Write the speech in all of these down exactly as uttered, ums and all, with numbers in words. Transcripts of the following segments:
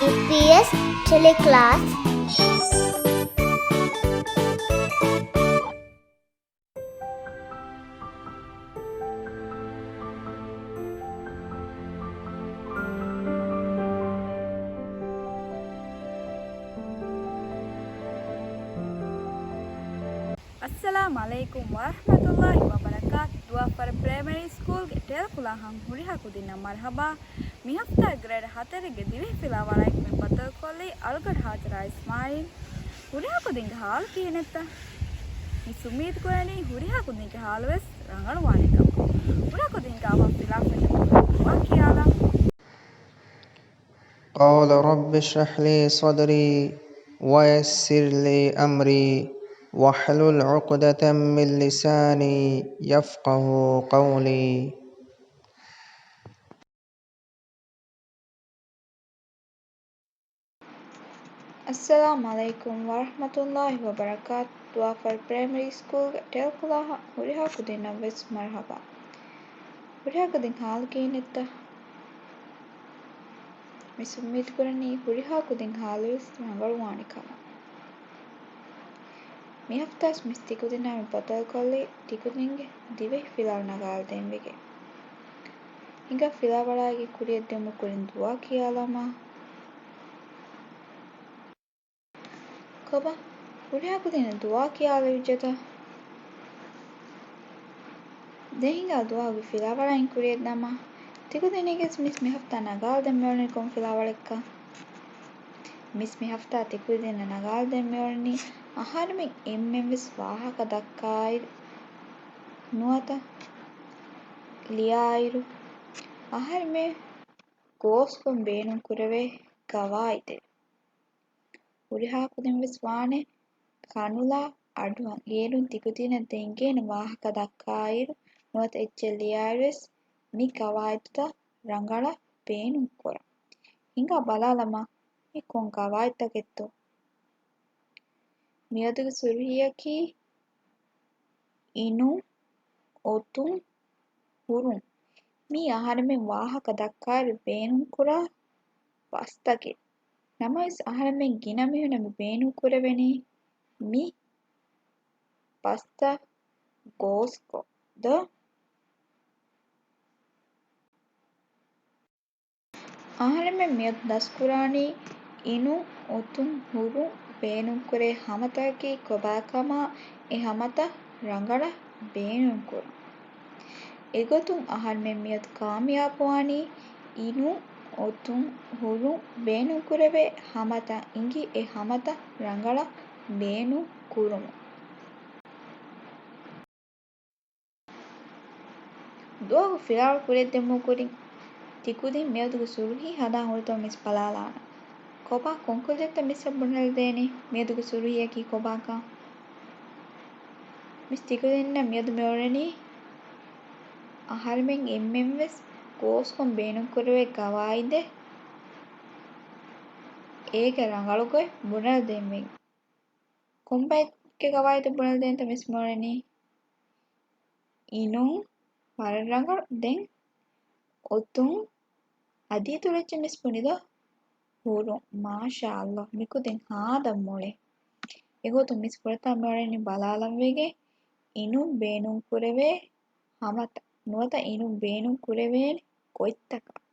އީޕީއެސް ޓެލެކްލާސް. އައްސަލާމް ޢަލައިކުމް ވަރަޙްމަތުﷲި ވަބަރަކާތު. ދުވާފަރު ޕްރައިމަރީ ސްކޫލްގެ ޓެލެކްލާހަށް ހުރިހާ ކުދިންނަށް މަރްޙަބާ. މި ހަފްތާ ގްރޭޑް ހަތަރެއްގެ ދިވެހި ފިލާވަޅައިގެން ބައްދަލުކޮށްލީ އަޅުގަޑު ހާޖަރާ އިސްމާޢީލް. ހުރިހާ ކުދިންގެ ހާލު ކިހިނެއްތަ؟ މިސް އުއްމީދު ކުރަނީ ހުރިހާ ކުދިންގެ ހާލުވެސް ރަނގަޅުވާނެ ކަމަށް. ހުރިހާ ކުދިން ގާވާ ފިލާފަތި ދުޢާ ކިޔާލާ. قال رب اشرح لي صدري ويسر لي أمري واحلل عقدة من لساني يفقه قولي. އައްސަލާމް ޢަލައިކުމް ވަރަޙްމަތުﷲި ވަބަރަކާތު. ދުވާފަރު ޕްރައިމަރީ ސްކޫލްގެ ޓެލެކްލާހަށް ހުރިހާ ކުދިންނަށް ވެސް މަރްޙަބާ. ހުރިހާ ކުދިން ހާލު ކިހިނެއްތަ؟ މިސް އުއްމީދު ކުރަނީ ހުރިހާ ކުދިން ހާލުވެސް ރަނގަޅުވާނެ ކަމަށް. މި ހަފްތާސް މިސް ތިކުދިންނާ މި ބައްދަލުކޮށްލީ ތިކުދިންގެ ދިވެހި ފިލާވަޅު ނަގާލަދޭން ވެގެން. ހިނގާ ފިލާވަޅާގެ ކުރިއަށްދިއުމުގެ ކުރިން ދުޢާ ކިޔާލަމާ. ކޮބާ؟ ހުރިހާ ކުދިންނަށް ދުޢާ ކިޔާލެވިއްޖެތަ؟ ދެން ހިނގާ ދުޢާގެ ފިލާވަޅައިން ކުރިއަށް ދަމާ. ތިކުދިންނަކަސް މިސް މި ހަފްތާ ނަގާލަދޭން މިއުޅެނީ ކޮން ފިލާވަޅެއްކަން؟ މިސް މި ހަފްތާ ތިކުދިންނަށް ނަގާލަދޭން މިއުޅެނީ އަހަރެމެން އެންމެންވެސް ވާހަކަ ދައްކާއިރު ނުވަތަ ލިޔާއިރު އަހަރެމެން ގޯސްކޮށް ބޭނުން ކުރެވޭ ގަވާއިދެއް. ހުރިހާ ކުދިން ވެސް ވާނެ ކަނުލާ އަޑުއަށް. އޭރުން ތިކުދިންނަށް ދޭން ގޭނެ ވާހަކަ ދައްކާއިރު ނުވަތަ އެއްޗެއް ލިޔާއިރު ވެސް މި ގަވާއިދުތައް ރަނގަޅަށް ބޭނުން ކުރަން. ހިނގާ ބަލާލަމާ، މި ކޮން ގަވާއިދުތަކެއްތޯ؟ މިއަދުގެ ސުރުހީއަކީ އިނުން، އޮތުން، ހުރުން. މީ އަހަރެމެން ވާހަކަ ދައްކާއިރު ބޭނުންކުރާ ބަސްތަކެއް. ނަމަވެސް އަހަރެމެން ގިނަ މީހުންނަށް މި ބޭނުން ކުރެވެނީ މި ބަސްތައް ގޯސްކޮށް ދޯ؟ އަހަރެމެން މިއަދު ދަސްކުރާނީ އިނުން، އޮތުން، ހުރުން ބޭނުންކުރޭ ހަމަތަކަކީ ކޮބާކަމާ، އެ ހަމަތައް ރަނގަޅަށް ބޭނުންކުރުން. އެގޮތުން އަހަރެމެން މިއަދު ކާމިޔާބުވާނީ އިނުން، އޮތުން، ހުރުން ބޭނުންކުރެވޭ ހަމަތައް އިނގި އެ ހަމަތައް ރަނގަޅަށް ބޭނުން ކުރުމުން. ދުވަހު ފިލާވަޅު ކުރިއަށްދިއުމުގެ ކުރިން ތިކުދިން މިއަދުގެ ސުރުހީ ހަދާ ހުރިތަން މިސް ބަލާލާނަން. ކޮބާ ކޮންކުއްޖެއްތަ މިސްއަށް ބުނެލަދޭނީ މިއަދުގެ ސުރުހީއަކީ ކޮބާކަން؟ މިސް ތިކުދިންނަށް މިއަދު މިއުޅެނީ އަހަރެމެން އެންމެންވެސް ގޯސްކޮށް ބޭނުންކުރެވޭ ގަވާއިދެއް އޭގެ ރަނގަޅުގޮތް ބުނެލަދޭން ވެގެން. ކޮންބައެއްގެ ގަވާއިދެއް ބުނެލަދޭންތަ މިސް މިއުޅެނީ؟ އިނުން ވަރަށް ރަނގަޅު. ދެން އޮތުން އަދި އިތުރު އެއްޗެއް މިސް ބުނިދޯ؟ ހުރުން. މާޝާﷲ، މިކުދިން ހާދަ މޮޅޭ. އެގޮތުން މިސް ފުރަތަމަ މިއުޅެނީ ބަލާލަން ވެގެން އިނުން ބޭނުން ކުރެވޭ ހަމަތައް ނުވަތަ އިނުން ބޭނުން ކުރެވޭނެ ގޮތްތަކަށް.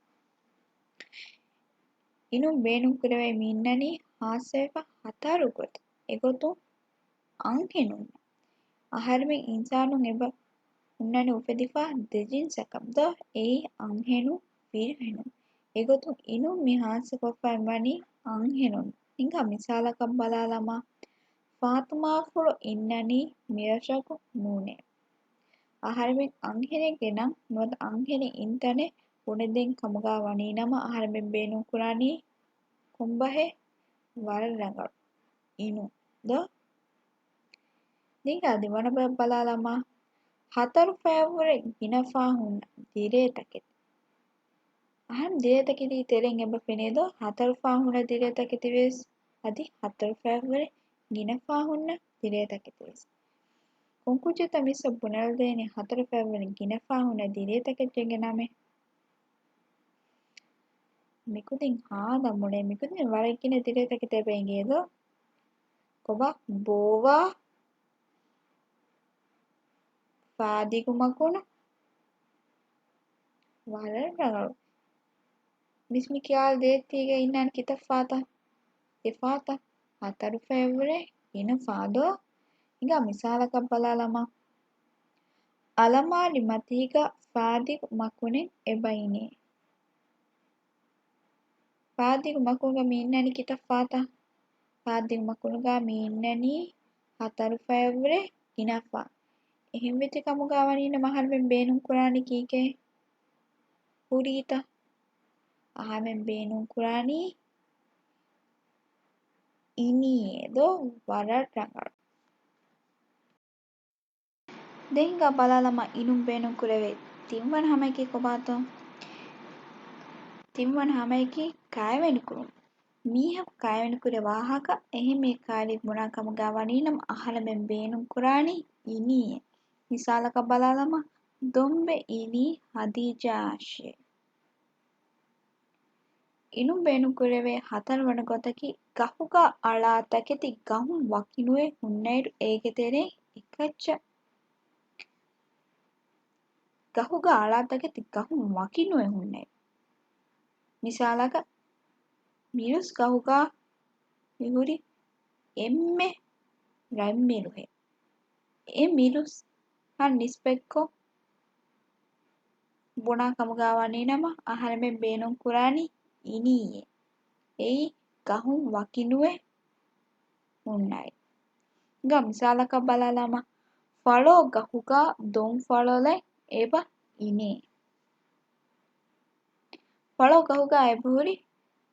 އިނުން ބޭނުން ކުރެވޭ މި އިންނަނީ ހާއްސަވެފަ ހަތަރު ގޮތަށް. އެގޮތުން އަންހެނުން. އަހަރެމެން އިންސާނުން އެބަ ހުންނަނީ އުފެދިފަ ދެ ޖިންސަކަށް ދޯ؟ އެއީ އަންހެނުން، ފިރިހެނުން. އެގޮތުން އިނުން މި ހާއްސަކޮށްފައި ވަނީ އަންހެނުން. ހިނގާ މިސާލަކަށް ބަލާލަމާ، ފާތުމާފުޅު އިންނަނީ މިރަށަކު ނޫނޭ. އަހަރެމެން އަންހެނެއްގެ ނަން ނުވަތަ އަންހެނެއް އިންތަނެއް ބުނެދޭން ކަމުގަ ވަނީ ނަމަ، އަހަރެމެން ބޭނުން ކުރާނީ ކޮންބަހެއް؟ ވަރަށް ރަނގަޅު. އިނުން ދޯ؟ ދެން އަދި ވަނަ ބަޔަށް ބަލާލަމާ، ހަތަރު ފަޔަށްވުރެ ގިނަފާ ހުންނަ ދިރޭ ތަކެތި. އަހަން ދިރޭ ތަކެތީ ތެރެއިން އެބަ ފެނޭ ދޯ؟ ހަތަރު ފާ ހުންނަ ދިރޭ ތަކެތިވެސް އަދި ހަތަރު ފަޔަށްވުރެ ގިނަފާ ހުންނަ ދިރޭ ތަކެތިވެސް. ކޮންކުއްޖެއްތަ މިސްއަށް ބުނެލަދޭނީ ހަތަރު ފަޔަށްވުރެ ގިނަފާ ހުންނަ ދިރޭ ތަކެއްޗެއްގެ ނަމެއް؟ މިކުދިން ހާދަ މުޅޭ. މިކުދިން ވަރަށް ގިނަ ދިރޭ ތަކެތި އެބަ އެނގޭ ދޯ. ކޮބާ؟ ބޯވާ ފާދިގު މަކުނު. ވަރަށް ރަނގަޅު. މިސް މި ކިޔާލަ ދޭތީގަ އިންނާނެ ކިތައް ފާތަ؟ ދެ ފާތަ. ހަތަރު ފަޔަށްވުރެ ގިނަ ފާ ދޯ. ހިނގާ މިސާލަކަށް ބަލާލަމާ. އަލަމާރި މަތީގަ ފާދިގު މަކުނެއް އެބަ އިނޭ. ފާދިގު މަކުނުގަ މި އިންނަނީ ކިތައް ފާތަ؟ ފާދިގު މަކުނުގަ މި އިންނަނީ ހަތަރު ފަޔަށްވުރެ ގިނަ ފާ. އެހެން ވެއްޖެ ކަމުގަ ވަނީ ނަމަ އަހަރެމެން ބޭނުން ކުރާނީ ކީކޭ؟ ހުރީތަ؟ އަހަރެމެން ބޭނުން ކުރާނީ އިނީއޭ ދޯ. ވަރަށް ރަނގަޅު. ދެން ހިނގާ ބަލާލަމާ އިނުން ބޭނުން ކުރެވޭ ތިންވަނަ ހަމަޔަކީ ކޮބާތޯ؟ ތިންވަނަ ހަމަޔަކީ ކައިވެނި ކުރުން. މީހަކު ކައިވެނި ކުރޭ ވާހަކަ އެހެން މީހެއް ކައިރީގަ ބުނާ ކަމުގަ ވަނީ ނަމަ އަހަރެމެން ބޭނުން ކުރާނީ އިނީއޭ. މިސާލަކަށް ބަލާލަމާ، ދޮންބެ އިނީ ހަދީޖާއަށޭ. އިނުން ބޭނުން ކުރެވޭ ހަތަރުވަނަ ގޮތަކީ، ގަހުގަ އަޅާ ތަކެތި ގަހުން ވަކިނުވެ ހުންނައިރު އޭގެ ތެރެއިން އެކައްޗަށް، ގަހުގަ އަޅާ ތަކެތި ގަހުން ވަކިނުވެ ހުންނައިރު. މިސާލަކަށް، މިރުސް ގަހުގަ މިހުރި އެންމެ ރަތް މިރުހެއް. އެ މިރުސް ހަން ނިސްބަތްކޮށް ބުނާ ކަމުގަ ވަނީ ނަމަ އަހަރެމެން ބޭނުން ކުރާނީ އިނީއޭ. އެއީ ގަހުން ވަކިނުވެ ހުންނައިރު. ހިނގާ މިސާލަކަށް ބަލާލަމާ، ފަޅޯ ގަހުގަ ދޮން ފަޅޮލެއް އެބަ އިނޭ. ފަޅޯ ގަހުގަ އެބަހުރި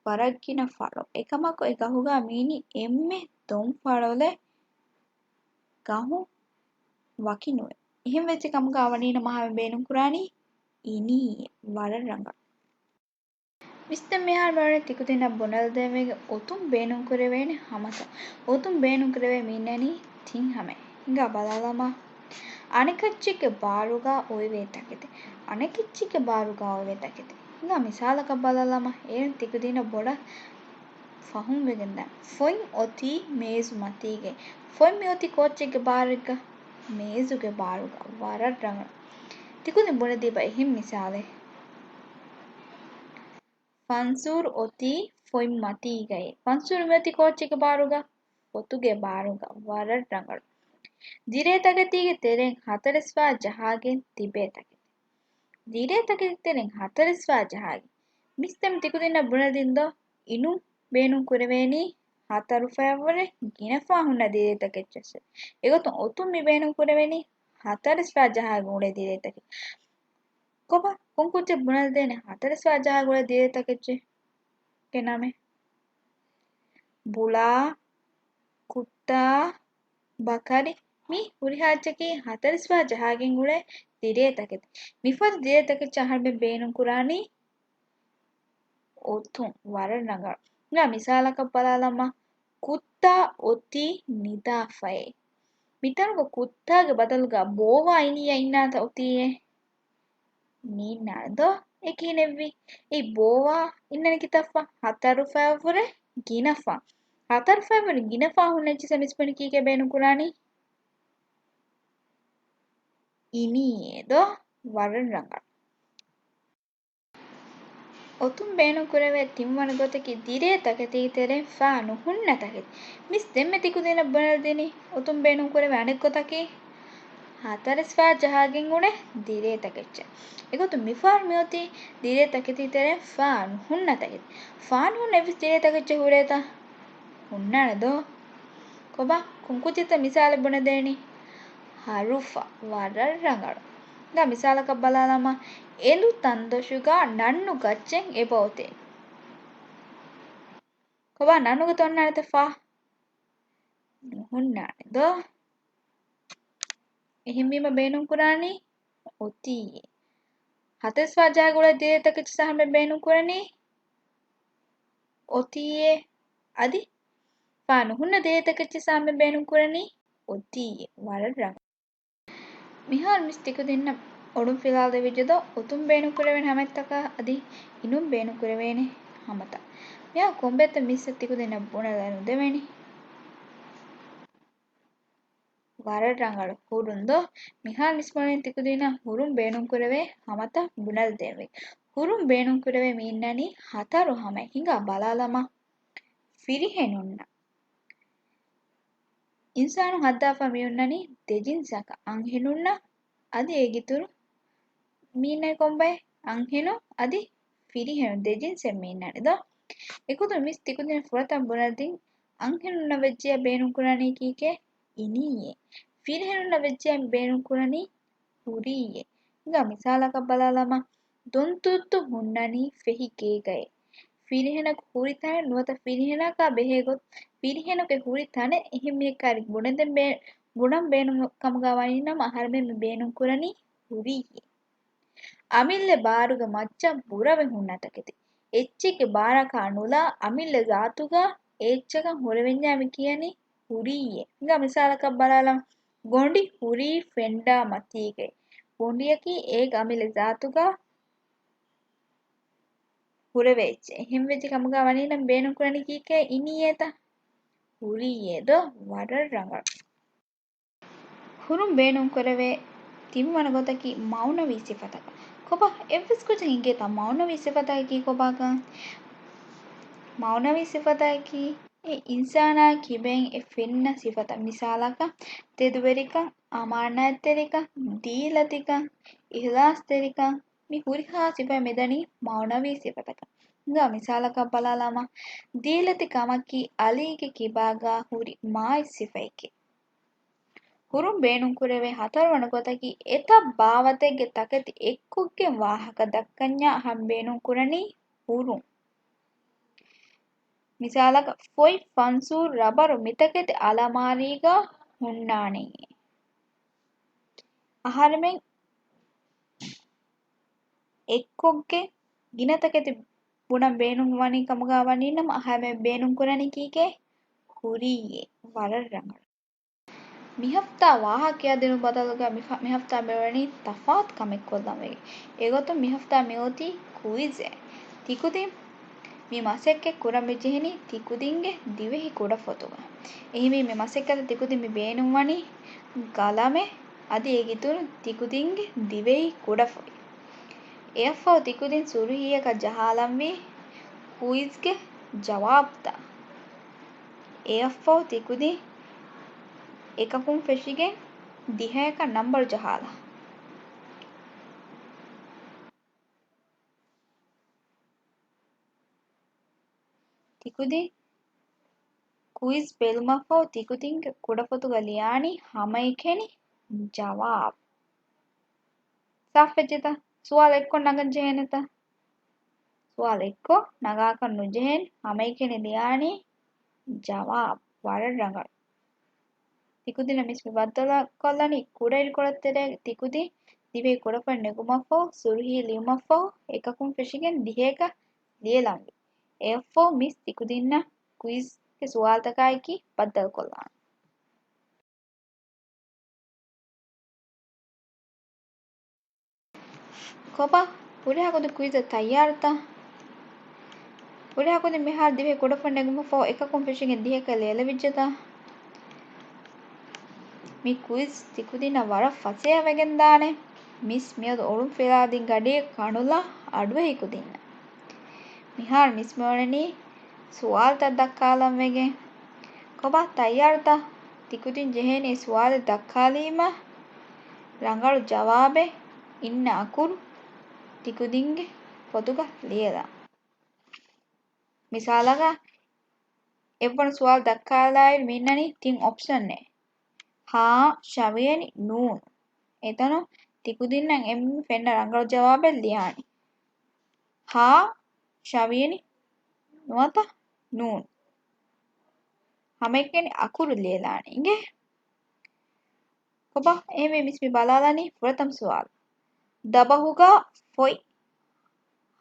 ވަރަށް ގިނަ ފަޅޯ. އެކަމަކު އެ ގަހުގަ މިއިނީ އެންމެ ދޮން ފަޅޮލެއް ގަހުން ވަކިނުވެ. އެހެން ވެއްޖެ ކަމުގަ ވަނީ ނަމަ އަހަރެމެން ބޭނުން ކުރާނީ އިނީއޭ. ވަރަށް ރަނގަޅު. މިސް ދެން މިހާރު މިއޮތީ ތިކުދިންނަށް ބުނެލަދޭންވީ އޮތުން ބޭނުން ކުރެވޭނެ ހަމަތައް. އޮތުން ބޭނުން ކުރެވޭ މި އިންނަނީ ތިން ހަމައެއް. ހިނގާ ބަލާލަމާ. އަނެކައްޗެއްގެ ބާރުގަ އޮތްވޭ ތަކެތި. އަނެކައްޗެއްގެ ބާރުގަ އޮތްވޭ ތަކެތި. ހިނގާ މިސާލަކަށް ބަލާލަމާ. އޭރުން ތިކުދިންނަށް ބޮޑަށް ފަހުމް ވެގެންދާން. ފޮތް އޮތީ މޭޒު މަތީގައި. ފޮތް މި އޮތީ ކޯއްޗެއްގެ ބާރެއްގަ؟ މޭޒުގެ ބާރުގަ. ވަރަށް ރަނގަޅު. ތިކުދިން ބުނެދީބަ އެހެން މިސާލެއް. ފަންސޫރު އޮތީ ފޮތް މަތީގައި. ފަންސޫރު މިއޮތީ ކޯއްޗެއްގެ ބާރުގަ؟ ފޮތުގެ ބާރުގަ. ވަރަށް ރަނގަޅު. ދިރޭ ތަކެތީގެ ތެރެއިން ހަތަރެސްފާ ޖަހާގެން ތިބޭ ތަކެތި. ދިރޭ ތަކެތި ތެރެއިން ހަތަރެސްފާ ޖަހާގެން. މިސް ދެން ތިކުދިންނަށް ބުނެދިން ދޯ، އިނުން ބޭނުން ކުރެވޭނީ ހަތަރު ފަޔަށްވުރެ ގިނަ ފާ ހުންނަ ދިރޭ ތަކެއްޗަށް. އެގޮތުން އޮތުން މި ބޭނުން ކުރެވެނީ ހަތަރެސްފާ ޖަހާގެން އުޅޭ ދިރޭ ތަކެއް. ކޮބާ؟ ކޮން ކުއްޖެއް ބުނެލަދޭނެ ހަތަރެސްފާ ޖަހާގެން އުޅޭ ދިރޭ ތަކެއްޗެއްގެ ނަމެއް؟ ބުޅާ، ކުއްތާ، ބަކަރި. މި ހުރިހާ އެއްޗަކީ ހަތަރެސްފާ ޖަހާގެން އުޅޭ ދިރޭ ތަކެތި. މިފަދަ ދިރޭ ތަކެއްޗަށް އަހަރެމެން ބޭނުން ކުރާނީ އޮތުން. ވަރަށް ރަނގަޅު. މިސާލަކަށް ބަލާލަމާ، ކުއްތާ އޮތީ ނިދާފައޭ. މިތަނުގަ ކުއްތާގެ ބަދަލުގަ ބޯވާ އިނީއޭ އިންނާތަ އޮތީއޭ؟ މީންނާނެ ދޯ؟ އެ ކިހިނެއްވީ؟ އެ ބޯވާ އިންނަނީ ކިތައްފަ؟ ހަތަރު ފަޔަށްވުރެ ގިނަ ފާ. ހަތަރު ފަޔަށްވުރެ ގިނަ ފާ ހުންނަ އެއްޗިއްސަށް މިސް ބުނި ކީކޭ ބޭނުން ކުރާނީ؟ އިނީއޭ ދޯ؟ ވަރަށް ރަނގަޅު. އޮތުން ބޭނުން ކުރެވޭ ތިންވަނަ ގޮތަކީ ދިރޭ ތަކެތީގެ ތެރެއިން ފާ ނުހުންނަ ތަކެތި. މިސް ދެންމެ ތިކުދިންނަށް ބުނެލަދިނީ އޮތުން ބޭނުން ކުރެވޭ އަނެއް ގޮތަކީ ހަތަރެސްފާ ޖަހާގެން އުޅޭ ދިރޭ ތަކެއްޗެއް. އެގޮތުން މިފަހަރު މިއޮތީ ދިރޭ ތަކެތީގެ ތެރެއިން ފާ ނުހުންނަ ތަކެތި. ފާ ނުހުންނަ އެއްވެސް ދިރޭ ތަކެއްޗެއް ހުރޭތަ؟ ހުންނާނެ ދޯ؟ ކޮބާ؟ ކޮން ކުއްޖެއްތަ މިސާލެއް ބުނެދޭނީ؟ ހަރުފަ. ވަރަށް ރަނގަޅު. ދާ މިސާލަކަށް ބަލާލަމާ، އެނދު ތަންދޮށުގަ ނަންނު ގައްޗެއް އެބަ އޮތޭ. ކޮބާ ނަންނުގަ އޮންނާނެތަ ފާ؟ ނުހުންނާނެ ދޯ؟ އެހެންވީމަ ބޭނުން ކުރާނީ އޮތީއޭ. ހަތަރެސްފާ ޖަހާގެން އުޅޭ ދިރޭ ތަކެއްޗަށް އަހަރެމެން ބޭނުން ކުރަނީ އޮތީއޭ. އަދި ފާ ނުހުންނަ ދިރޭ ތަކެއްޗަށް އަހަރެމެން ބޭނުން ކުރަނީ އޮތީއޭ. ވަރަށް ރަނގަޅު. މިހާރު މިސް ތިކުދިންނަށް އޮޅުން ފިލާލެވިއްޖެ ދޯ، އޮތުން ބޭނުން ކުރެވޭނެ ހަމަތަކާ އަދި އިނުން ބޭނުން ކުރެވޭނެ ހަމަތަ. މިހާ ކޮންބައެއްތަ މިސްއަށް ތިކުދިންނަށް ބުނެލަ ނުދެވެނީ؟ ވަރަށް ރަނގަޅު. ހުރުން ދޯ؟ މިހާރު މިސް މޮޅެން ތިކުދިންނަށް ހުރުން ބޭނުންކުރެވޭ ހަމަތައް ބުނެލަދޭންވީ. ހުރުން ބޭނުންކުރެވޭ މި އިންނަނީ ހަތަރު ހަމައެއް. ހިނގާ ބަލާލަމާ. ފިރިހެނުންނަށް. އިންސާނު ހައްދާފަ މި އޮންނަނީ ދެ ޖިންސަކަށް. އަންހެނުންނަށް އަދި އޭގެ އިތުރު މީނަ ކޮންބައެއް؟ އަންހެނުން އަދި ފިރިހެނުން ދެ ޖިންސެއް މި އިންނަނީ ދޯ؟ އެގޮތުން މިސް ތިކުދިން ފުރަތަމަ ބުނެލަދިން އަންހެނުންނަށް ވެއްޖިއްޔާ ބޭނުންކުރާނީ ކީކޭ؟ އިނީއޭ. ފިރިހެނުންނަށް ވެއްޖިއްޔާ ބޭނުންކުރަނީ ހުރީއޭ. ހިނގާ މިސާލަކަށް ބަލާލަމާ. ދޮންތުއްތު ހުންނަނީ ފެހި ގޭގައޭ. ފިރިހެނަކު ހުރި ތަނެއް ނުވަތަ ފިރިހެނަކާ ބެހޭ ގޮތް، ފިރިހެނަކު ހުރި ތަނެއް އެހެން މީހަކާ ބުނެދޭން ބޭ-، ބުނަން ބޭނުން ކަމުގަ ވަނީ ނަމަ އަހަރެމެން މި ބޭނުން ކުރަނީ ހުރީއޭ. އަމިއްލަ ބާރުގެ މައްޗަށް ބުރަވެ ހުންނަ ތަކެތި. އެއްޗެއްގެ ބާރަކާ ނުލާ އަމިއްލަ ޒާތުގަ އެ އެއްޗަކަށް ހުރެވެންޏާ މި ކިޔަނީ ހުރީއޭ. ހިނގާ މިސާލަކަށް ބަލާލަމް. ގޮނޑި ހުރީ ފެންޑާ މަތީގައި. ގޮނޑިއަކީ އޭގެ އަމިއްލަ ޒާތުގަ ހުރެވޭ އެއްޗެއް. އެހެން ވެއްޖެ ކަމުގަ ވަނީ ނަމަ ބޭނުން ކުރަނީ ކީކޭ؟ އިނީއޭތަ؟ ހުރީއޭ ދޯ؟ ވަރަށް ރަނގަޅު. ހުރުން ބޭނުން ކުރެވޭ ތިންވަނަ ގޮތަކީ މައުނަވީ ސިފަތަކަށް. ކޮބާ އެއްވެސް ކުއްޖަކަށް އިނގޭތަ މައުނަވީ ސިފަތަކަކީ ކޮބާކަން؟ މައުނަވީ ސިފަތަކަކީ އެ އިންސާނާ ކިބައިން އެ ފެންނަ ސިފަތައް. މިސާލަކަށް، ތެދުވެރިކަން، އަމާނާތްތެރިކަން، ދީލަތިކަން، އިހްލާސްތެރިކަން، މި ހުރިހާ ސިފައެއް މިދަނީ މައުނަވީ ސިފަތަކަށް. ހިނގާ މިސާލަކަށް ބަލާލަމާ. ދީލަތި ކަމަކީ އަލީގެ ކިބާގަ ހުރި މާތް ސިފައެކޭ. ހުރުން ބޭނުންކުރެވޭ ހަތަރުވަނަ ގޮތަކީ އެތައް ބާވަތެއްގެ ތަކެތި އެއްކޮށްގެން ވާހަކަ ދައްކަންޏާ އަހަން ބޭނުންކުރަނީ ހުރުން. މިސާލަކަށް، ފޮތް، ފަންސޫރު، ރަބަރު މިތަކެތި އަލަމާރީގަ ހުންނާނެޔޭ. އަހަރެމެން އެއްކޮށްގެ ގިނަ ތަކެތި ބުނަން ބޭނުން ވަނީ ކަމުގަ ވަނީ ނަމަ އަހަރެމެން ބޭނުން ކުރަނީ ކީކޭ؟ ހުރީއޭ. ވަރަށް ރަނގަޅު. މިހަފްތާ ވާހަކަ ކިޔާދިނުން ބަދަލުގަ މި ފަ-، މިހަފްތާ މިއުޅެނީ ތަފާތު ކަމެއް ކޮށްލަން ވެގެން. އެގޮތުން މިހަފްތާ މިއޮތީ ކުއިޒެއް. ތިކުދިން މި މަސައްކަތް ކުރަން މި ޖެހެނީ ތިކުދިންގެ ދިވެހި ކުޑަފޮތުގަ. އެހެންވީ މި މަސައްކަތަށް ތިކުދިން މި ބޭނުންވަނީ ގަލަމެއް އަދި އޭގެ އިތުރުން ތިކުދިންގެ ދިވެހި ކުޑަފޮތް. އެއަށްފަހު ތިކުދިން ސުރުހީއަކަށް ޖަހާލަންވީ ކުއިޒްގެ ޖަވާބުތައް. އެއަށްފަހު ތިކުދިން އެކަކުން ފެށިގެން ދިހަޔަކަށް ނަންބަރު ޖަހާލާ. ތިކުދިން ކުއިޒް ބެލުމަށްފަހު ތިކުދިންގެ ކުޑަފޮތުގަ ލިޔާނީ ހަމައެކަނި ޖަވާބު. ސާފުވެއްޖެތަ؟ ސުވާލު އެއްކޮށް ނަގަން ޖެހޭނެތަ؟ ސުވާލު އެއްކޮށް ނަގާކަށް ނުޖެހޭނެ. ހަމައެކަނި ލިޔާނީ ޖަވާބު. ވަރަށް ރަނގަޅު. ތިކުދިންނަށް މިސް މި ބައްދަލުކޮށްލަނީ ކުޑައިރުކޮޅަށް ތެރޭ ތިކުދިން ދިވެހި ކުޑަފޮތް ނެގުމަށްފަހު، ސުރުހީ ލިޔުމަށްފަހު، އެކަކުން ފެށިގެން ދިހައަކަށް ލިޔެލަންވީ. އެއަށްފަހު މިސް ތިކުދިންނަށް ކުއިޒްގެ ސުވާލުތަކާއެކީ ބައްދަލުކޮށްލާނެ. ކޮބާ؟ ހުރިހާ ކުދިން ކުއިޒަށް ތައްޔާރުތަ؟ ހުރިހާ ކުދިން މިހާރު ދިވެހި ކުޑަފޮތް ނެގުމަށްފަހު އެކަކުން ފެށިގެން ދިހައަކަށް ލިޔެލެވިއްޖެތަ؟ މި ކުއިޒް ތިކުދިންނަށް ވަރަށް ފަސޭހަވެގެންދާނެ. މިސް މިއަދު އޮޅުން ފިލާދިން ގަޑިއެއް ކަނުލާ އަޑުއެހި ކުދިންނަށް. މިހާރު މިސް މިއުޅެނީ ސުވާލުތައް ދައްކާލަން ވެގެން. ކޮބާ ތައްޔާރުތަ؟ ތިކުދިން ޖެހޭނީ ސުވާލެއް ދައްކާލީމަ ރަނގަޅު ޖަވާބެއް އިންނަ އަކުރު ތިކުދިންގެ ފޮތުގަ ލިޔެލާ. މިސާލަކަށް، އެއްވަނަ ސުވާލު ދައްކާލާއިރު މި އިންނަނީ ތިން އޮޕްޝަނެއް. ހާ، ޝަވިޔަނި، ނޫން. އެތަނުން ތިކުދިންނަށް އެންމެ ފެންނަ ރަނގަޅު ޖަވާބެއް ލިޔާނެ. ހާ، ޝަވިޔަނި ނުވަތަ ނޫން. ހަމައެކަނި އަކުރު ލިޔެލާނެ އިނގޭ. ކޮބާ އެހެންވީ މިސް މި ބަލާލަނީ ފުރަތަމަ ސުވާލު. ދަބަހުގަ ފޮތް.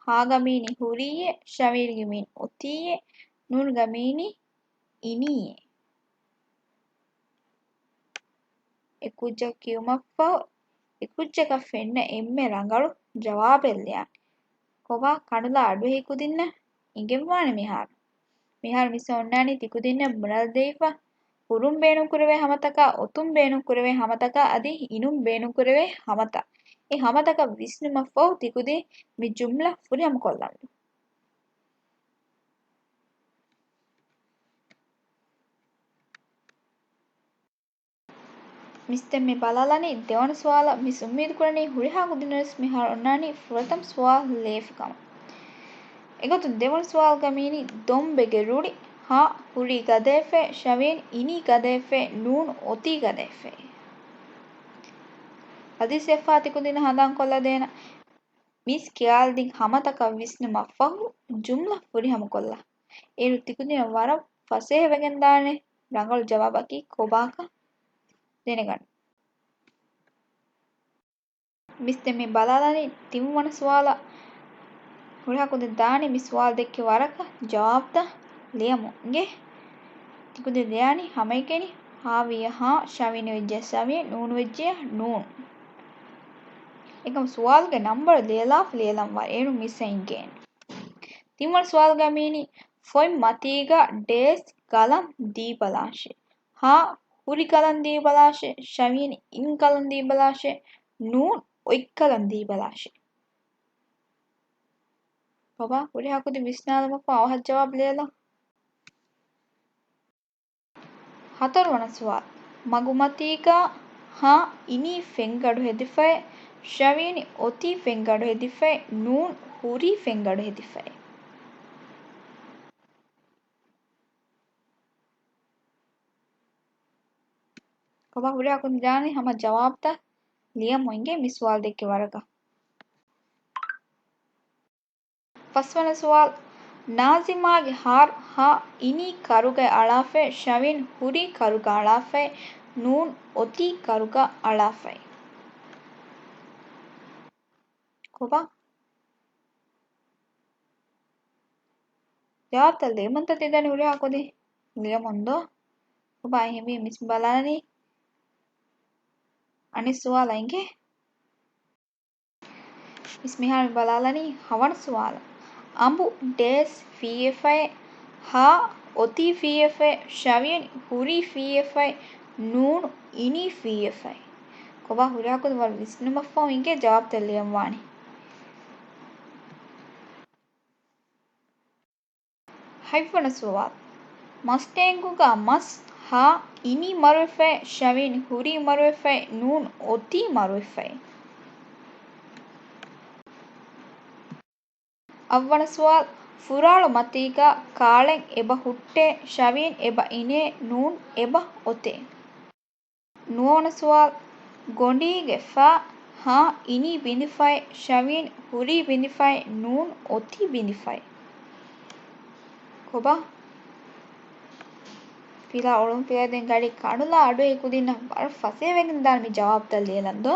ހާގަ މީނީ ހުރީއޭ، ޝަވިޔަނިގެ މީނީ އޮތީއޭ، ނޫނުގަ މީނީ އިނީއޭ. އެ ކުއްޖަކަށް ކިޔުމަށްފަހު، އެ ކުއްޖަކަށް ފެންނަ އެންމެ ރަނގަޅު ޖަވާބެއް ލިޔާނެ. ކޮބާ ކަނުލާ އަޑުއެހި ކުދިންނަށް އިނގެންވާނެ މިހާރު. މިހާރު މިސް އޮންނާނީ ތިކުދިންނަށް ބުނެލަދެވިފަ، ހުރުން ބޭނުންކުރެވޭ ހަމަތަކާ، އޮތުން ބޭނުންކުރެވޭ ހަމަތަކާ އަދި އިނުން ބޭނުންކުރެވޭ ހަމަތައް. އެ ހަމަތަކަށް ވިސްނުމަށްފަހު ތިކުދިން މި ޖުމްލަ ފުރިހަމަކޮށްލަންވީ. މިސް ދެން މި ބަލާލަނީ ދެވަނަ ސުވާލަށް. މިސް އުއްމީދު ކުރަނީ ހުރިހާ ކުދިންނަށް ވެސް މިހާރު އޮންނާނީ ފުރަތަމަ ސުވާލު ލިޔެފި ކަމަށް. އެގޮތުން ދެވަނަ ސުވާލުގަ މިއިނީ ދޮންބެގެ ރުޅި، ހާ ހުރީ ގަދައެފައި، ޝަވިޔަނި އިނީ ގަދައެފައި، ނޫން އޮތީ ގަދައެފައި. އަދި ސެފާ ތިކުދިން ހަނދާންކޮށްލަދޭނަ. މިސް ކިޔާލަދިން ހަމަތަކަށް ވިސްނުމަށްފަހު ޖުމްލަ ފުރިހަމަކޮށްލާ. އޭރު ތިކުދިނަށް ވަރަށް ފަސޭހަވެގެންދާނެ ރަނގަޅު ޖަވާބަކީ ކޮބާކަން ދެނެގަންނަ. މިސް ދެން މި ބަލާލަނީ ތިންވަނަ ސުވާލަށް. ހުރިހާ ކުދިން ދާނީ މި ސުވާލު ދެއްކި ވަރަކަށް ޖަވާބުތައް ލިޔަމުން އިނގޭ. ތިކުދިން ލިޔާނީ ހަމައެކަނި ހާ ވިއްޔަ ހާ، ޝަވިޔަނި ވެއްޖެ ޝަވިޔަނި، ނޫނު ވެއްޖެ ނޫން. އެކަމް ސުވާލުގެ ނަންބަރު ލިޔެލާފަ ލިޔެލަން ވާ އޭރު މިސް އިނގޭނެ. ތިންވަނަ ސުވާލުގަ މިއިނީ ފޮތް މަތީގަ ޑޭސް ގަލަން ދީބަލާށޭ. ހާ ހުރި ގަލަން ދީބަލާށޭ، ޝަވިޔަނި އިން ގަލަން ދީބަލާށޭ، ނޫން އޮތް ގަލަން ދީބަލާށޭ. ކޮބާ ހުރިހާ ކުދިން ވިސްނާލުމަށްފަހު އަވަހަށް ޖަވާބު ލިޔެލަން. ހަތަރުވަނަ ސުވާލު. މަގުމަތީގަ ހާ އިނީ ފެންގަޑު ހެދިފައި، ޝަވިޔަނި އޮތީ ފެންގަޑު ހެދިފައި، ނޫން ހުރީ ފެންގަޑު ހެދިފައި. ކޮބާ ހުރިހާ ކުދިން ދާނީ ހަމަ ޖަވާބުތައް ލިޔަމުން އިނގޭ މި ސުވާލު ދެއްކި ވަރަކަށް. ފަސްވަނަ ސުވާލު. ނާޒިމާގެ ހާރު ހާ އިނީ ކަރުގައި އަޅާފައި، ޝަވިޔަނި ހުރީ ކަރުގަ އަޅާފައި، ނޫން އޮތީ ކަރުގަ އަޅާފައި. ކޮބާ؟ ޖަވާބުތައް ލިޔަމުންތަ ތިދަނީ ހުރިހާ ކުދިން؟ ލިޔަމުންދޯ؟ ކޮބާ އެހެންވީ މިސް ބަލާލަނީ އަނެއް ސުވާލަށް އިނގޭ. މިސް މިހާރު ބަލާލަނީ ހަވަނަ ސުވާލަށް. އަނބު ޑޭސް ފީއެފައި، ހާ އޮތީ ފީއެފައި، ޝަވިޔަނި ހުރީ ފީއެފައި، ނޫން އިނީ ފީއެފައި. ކޮބާ ހުރިހާ ކުދިން ވަރަށް ވިސްނުމަށްފަހު އިނގޭ ޖަވާބުތައް ލިޔަން ވާނީ. ހަތްވަނަ ސުވާލު. މަސްޓޭންގުގަ މަސް ހާ އިނީ މަރުވެފައި، ޝަވިޔަނި ހުރީ މަރުވެފައި، ނޫން އޮތީ މަރުވެފައި. އަށްވަނަ ސުވާލު. ފުރާޅު މަތީގަ ކާޅެން އެބަ ހުއްޓޭ، ޝަވިޔަނި އެބަ އިނޭ، ނޫން އެބަ އޮތޭ. ނުވަވަނަ ސުވާލު. ގޮނޑީގެ ފަ، ހާ އިނީ ބިނދިފައި، ޝަވިޔަނި ހުރީ ބިނދިފައި، ނޫން އޮތީ ބިނދިފައި. ކޮބާ؟ ފިލާ އޮޅުން ފިލާ ދެން ގަޑި ކަނުލާ އަޑުއެހި ކުދިންނަށް ވަރަށް ފަސޭހަވެގެން ދާން މި ޖަވާބުތައް ލިޔެލަން ދޯ.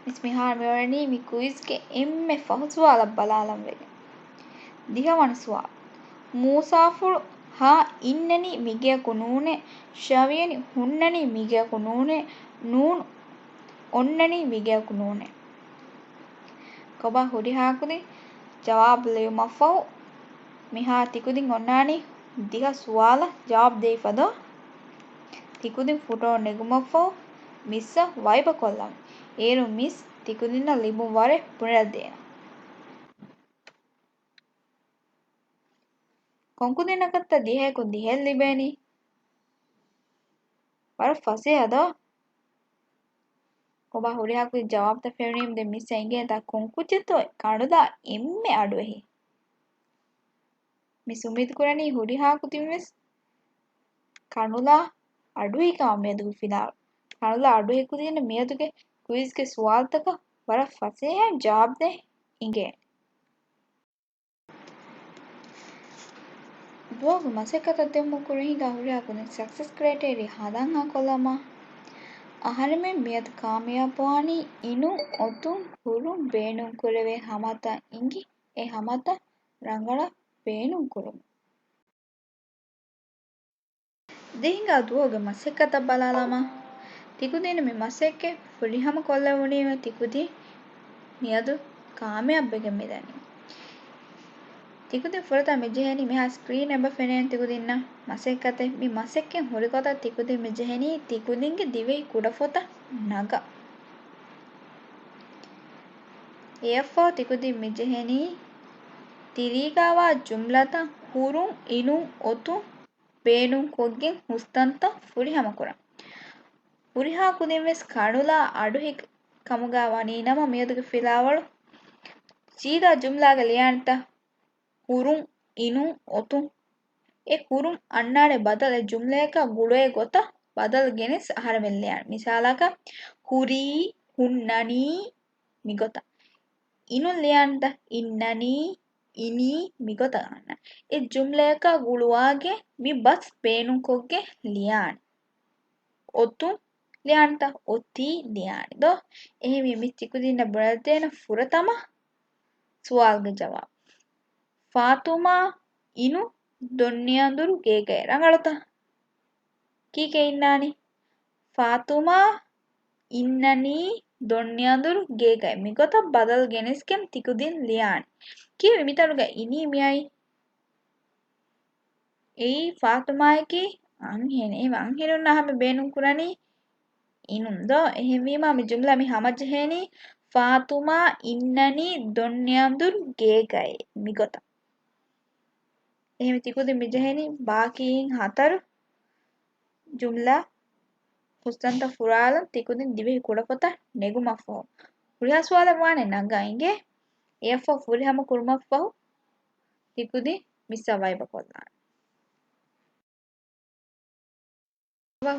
މިސް މިހާރު މިއުޅެނީ މި ކުއިޒްގެ އެންމެ ފަހު ސުވާލަށް ބަލާލަން ވެގެން. ދިހަވަނަ ސުވާލު. މޫސާފުޅު ހާ އިންނަނީ މިގެއަކު ނޫނޭ، ޝަވިޔަނި ހުންނަނީ މިގެއަކު ނޫނޭ، ނޫން އޮންނަނީ މިގެއަކު ނޫނޭ. ކޮބާ ހުރިހާ ކުދިން ޖަވާބު ލިޔުމަށްފަހު މިހާ ތިކުދިން އޮންނާނީ ދިހަ ސުވާލަށް ޖަވާބު ދެވިފަ ދޯ؟ ތިކުދިން ފުޓޯ ނެގުމަށްފަހު މިސްއަށް ވައިބަ ކޮށްލަމު. އޭރު މިސް ތިކުދިންނަށް ލިބުން ވަރެއް ބުނެލަދޭނަން. ކޮންކުދިންނަކަށްތަ ދިހައަކުން ދިހައެއް ލިބޭނީ؟ ވަރަށް ފަސޭހަ ދޯ؟ ކޮބާ ހުރިހާ ކުދިން ޖަވާބުތައް ފެނުނީމަ ދެން މިސްއަށް އިނގޭތާ ކޮން ކުއްޖެއްތޯ ކަނުލާ އެންމެ އަޑުއެހި؟ މިސް އުއްމީދު ކުރަނީ ހުރިހާ ކުދިން ވެސް ކަނުލާ އަޑުއެހިކަމަށް މިއަދުގެ ފިލާވަޅު. ކަނުލާ އަޑުއެހި ކުދިންނަށް މިއަދުގެ ކުއިޒްގެ ސުވާލުތަކަށް ވަރަށް ފަސޭހައިން ޖަވާބު ދޭން އިނގޭނެ. ދުވަހުގެ މަސައްކަތަށް ދިއުމުގެ ކުރިން ހިނގާ ހުރިހާ ކުދިން ސަކްސެސް ކްރައިޓޭރިއާ ހަނދާންހާ ކޮށްލަމާ، އަހަރެމެން މިއަދު ކާމިޔާބުވާނީ އިނުން އޮތުން ހުރުން ބޭނުންކުރެވޭ ހަމަތައް އިނގި އެ ހަމަތައް ރަނގަޅަށް ބޭނުންކުރުމުން. ދިހަ ހިނގާ ދުވަހުގެ މަސައްކަތަށް ބަލާލަމާ، ތިކުދިން މި މަސައްކަތް ފުރިހަމަ ކޮށްލެވުނީމަ ތިކުދިން މިއަދު ކާމިޔާބުވެގެން މިދަނީ. ތިކުދިން ފުރަތަމަ މިޖެހެނީ މިހާ ސްކްރީން އެބަ ފެނޭނެ ތިކުދިންނަށް މަސައްކަތެއް. މި މަސައްކަތް ހުރި ގޮތަށް ތިކުދިން މިޖެހެނީ ތިކުދިންގެ ދިވެހި ކުޑަފޮތަށް ނަގަން. އެއަށްފަހު ތިކުދިން މިޖެހެނީ ތިރީގަވާ ޖުމްލަތައް ހުރުން، އިނުން، އޮތުން ބޭނުންކޮށްގެން ހުސްތަންތައް ފުރިހަމަކުރަން. ހުރިހާ ކުދިން ވެސް ކަނުލާ އަޑުހި ކަމުގަ ވަނީ ނަމަ، މިއަދުގެ ފިލާވަޅު ސީދާ ޖުމްލާގަ ލިޔާނެތަ؟ ހުރުން، އިނުން، އޮތުން. އެ ހުރުން އަންނާނެ ބަދަލު އެ ޖުމްލަޔަކަށް ގުޅޭ ގޮތަށް ބަދަލު ގެނެސް އަހަރެމެން ލިޔާނެ. މިސާލަކަށް، ހުރީ، ހުންނަނީ، މިގޮތަށް. އިނުން ލިޔާނެތަ؟ އިންނަނީ، އިނީ، މިގޮތަށް އަންނަ. އެ ޖުމްލަޔަކަށް ގުޅުވާގެން މި ބަސް ބޭނުންކޮށްގެން ލިޔާނެ. އޮތުން ލިޔާނެތަ؟ އޮތީ ލިޔާނެ ދޯ؟ އެހެންވީ މި ތިކުދިންނަށް ބުނެދޭނަ ފުރަތަމަ ސުވާލުގެ ޖަވާބު. ފާތުމާ އިނު ދޮންނިއަނދުރު ގޭގައި ރަނގަޅުތަ؟ ކީކޭ އިންނާނީ؟ ފާތުމާ އިންނަނީ ދޮންނިއަނދުރު ގޭގައި. މިގޮތަށް ބަދަލު ގެނެސްގެން ތިކުދިން ލިޔާނެ. ކީއްވެ މިތަނުގަ އިނީ މިއައީ؟ އެއީ ފާތުމާއަކީ އަންހެނެއް. އެހެންވެ އަންހެނުންނާ ހަމަ ބޭނުން ކުރަނީ އިނުން ދޯ؟ އެހެންވީމާ މި ޖުމްލަ މި ހަމަޖެހޭނީ ފާތުމާ އިންނަނީ ދޮންނިއަނދުރު ގޭގައި މިގޮތަށް. އެހެންވެ ތިކުދިން މިޖެހެނީ ބާކީއިން ހަތަރު ޖުމްލަ ހުސްތަންތައް ފުރާލަން ތިކުދިން ދިވެހި ކުޑަފޮތަށް ނެގުމަށްފަހު. ހުރިހާ ސުވާލެއް ވާނެ ނަގަން އިނގޭ. އެއަށްފަހު ފުރިހަމަ ކުރުމަށްފަހު ތިކުދިން މިސްއަށް ވައިބަ ކޮށްލާނެ.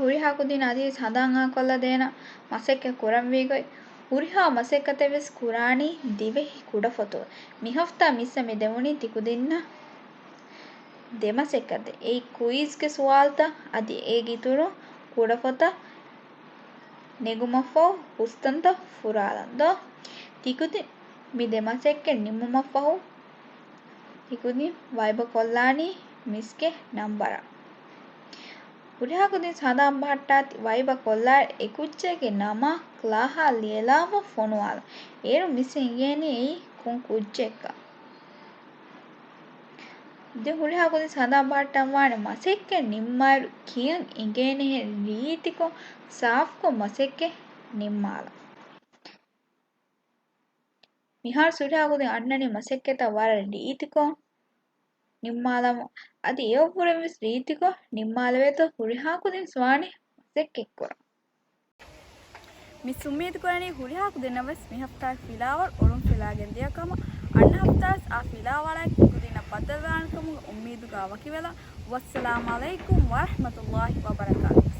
ހުރިހާ ކުދިން އަދިވެސް ހަނދާން އާކޮށްލަދޭނަ މަސައްކަތް ކުރަންވީ ގޮތް. ހުރިހާ މަސައްކަތެއް ވެސް ކުރާނީ ދިވެހި ކުޑަފޮތުގަ. މި ހަފްތާ މިސްއަށް މި ދެވުނީ ތިކުދިންނަށް ދެ މަސައްކަތެއް. އެއީ ކުއިޒްގެ ސުވާލުތައް އަދި އޭގެ އިތުރުން ކުޑަފޮތަށް ނެގުމަށްފަހު ހުސްތަންތައް ފުރާލަން ދޯ؟ ތިކުދިން މި ދެ މަސައްކަތް ނިމުމަށްފަހު ތިކުދިން ވައިބަ ކޮށްލާނީ މިސްގެ ނަންބަރަށް. ހުރިހާ ކުދިން ހަނދާން ބަހައްޓާތި ވައިބަ ކޮށްލާ އެ ކުއްޖެއްގެ ނަމާ ކްލާހާ ލިޔެލާފަ ފޮނުވާލަން. އޭރުން މިސް އިނގޭނީ އެއީ ކޮން ކުއްޖެއްކަން. ދެން ހުރިހާ ކުދިން ހަނދާން ބަހައްޓަން ވާނެ މަސައްކަތް ނިންމާއިރު ކިޔަން އިނގޭނެހެން ރީތިކޮށް ސާފުކޮށް މަސައްކަތް ނިންމާލަން. މިހާރު ހުރިހާ ކުދިން އަންނަނީ މަސައްކަތްތައް ވަރަށް ރީތިކޮށް ނިންމާލަމުން. އަދި އެއަށްވުރެން ވެސް ރީތިކޮށް ނިންމާލެވޭތޯ ހުރިހާ ކުދިން ވާނީ މަސައްކަތްކުރަން. މިސް އުއްމީދު ކުރަނީ ހުރިހާ ކުދިންނަށް ވެސް މި ހަފްތާގެ ފިލާވަޅު އޮޅުން ފިލާގެން ދިޔަ ކަމަށް. އަންނަ ހަފްތާވެސް އާ ފިލާވަޅަކީ ކުދިންނަށް ބައްދަލުވާނެ ކަމުގެ އުއްމީދުގަ ވަކިވެލަން. ވައްސަލާމް އަލައިކުމް ވަރަޙްމަތުﷲ ވަބަރަކާތުހު.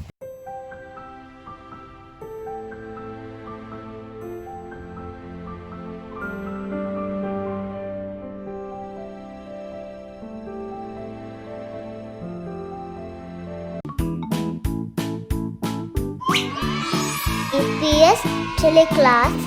އީޕީއެސް ޓެލެކްލާސް